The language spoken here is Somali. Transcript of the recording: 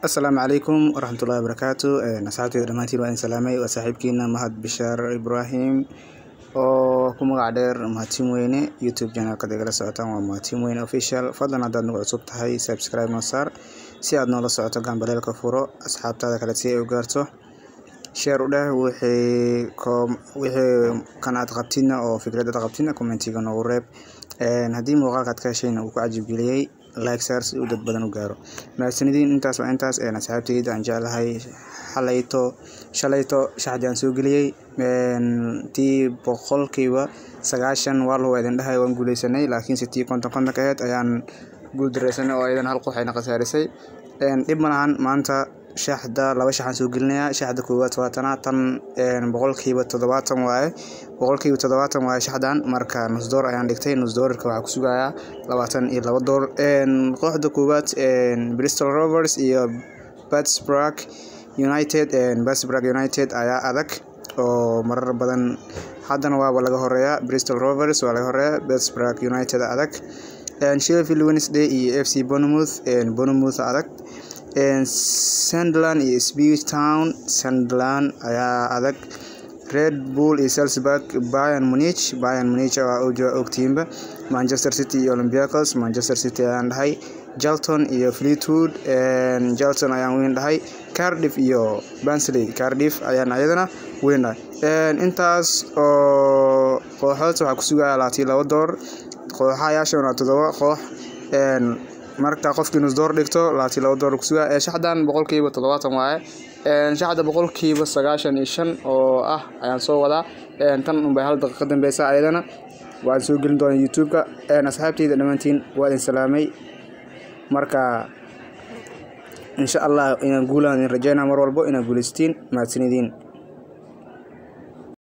Asalaamu calaykum waraxmatullahi wabarakaatu. Asxaabteyda dhammaantiin waa idin salaamay. Waa saaxiibkiina Mahad Bishaar Ibraahim oo ku magac dheer Mahadsin Weyne. YouTube channelka igala socotaan waa Mahadsin Weyne Official. Fadlan haddaad nagu cusub tahay, subscribe noo saar si aad noola socoto, gambaleelka furo, asxaabtaada kale si ay u gaarto, share u dheh. Wixii kan aad qabtidna oo fikrad aad qabtidna, commentiga noogu reeb. Haddii muuqaalka aad ka heshayna uu ku cajib geliyey, like saar si uu dad badan u gaaro. Mahadsanidin. Intaas waa intaas. Asxaabteyda aan jeclahay, xalayto, shalayto shaxdii aan soo geliyey tii 90% waa la idin dhahay waan guuleysanay, laakiinse tii 50 50 ahayd ayaan guul dareysanay oo ayadan hal qox ayna khasaarisay. Dhib ma lahan. Maanta shaxda laba shax aan soo gelinayaa. Shaxda koowaad waa tana. Tan 70% waaye, 70% waaye shaxdan. Marka nus door ayaan dhigtay. Nus doorarka waxaa ku sugayaa $22. Kooxda koowaad, Bristol Rovers iyo Pittsburgh United. Pittsburgh United ayaa adag oo marar badan haddana waaba laga horeeyaa. Bristol Rovers waa laga horeeyaa, Pittsburgh United adag. Sheffield Wednesday iyo FC Bournemouth, Bournemouth adag. Sunderland iyo Ipswich Town, Sunderland ayaa adag. Red Bull iyo Salzburg, Bayern Munich, Bayern Munich waa ogtiinba. Manchester City iyo Olympiacos, Manchester City ayaan dhahay. Charlton iyo Fleetwood, Charlton ayaan weyn dhahay. Cardiff iyo Barnsley, Cardiff ayaan ayadana weyn dhahay. Intaas oo kooxood waxaa ku sugaya $22. Kooxayaashan waa todoba koox. Marka qofkii nus door dhigto, $22 ku sugaa. Shaxdan 70% waaye. Shaxda 95% oo ah ayaan soo wadaa. Tan unbay hal daqiiqa dambeysa, ayadana waan soo gelin doonaa YouTube-ka. Asxaabteyda dhammaantiin waa idin salaamay. Marka insha Allah inaan guulaan idin rajeynaa, mar walbo inaad guuleystiin. Mahadsanidin.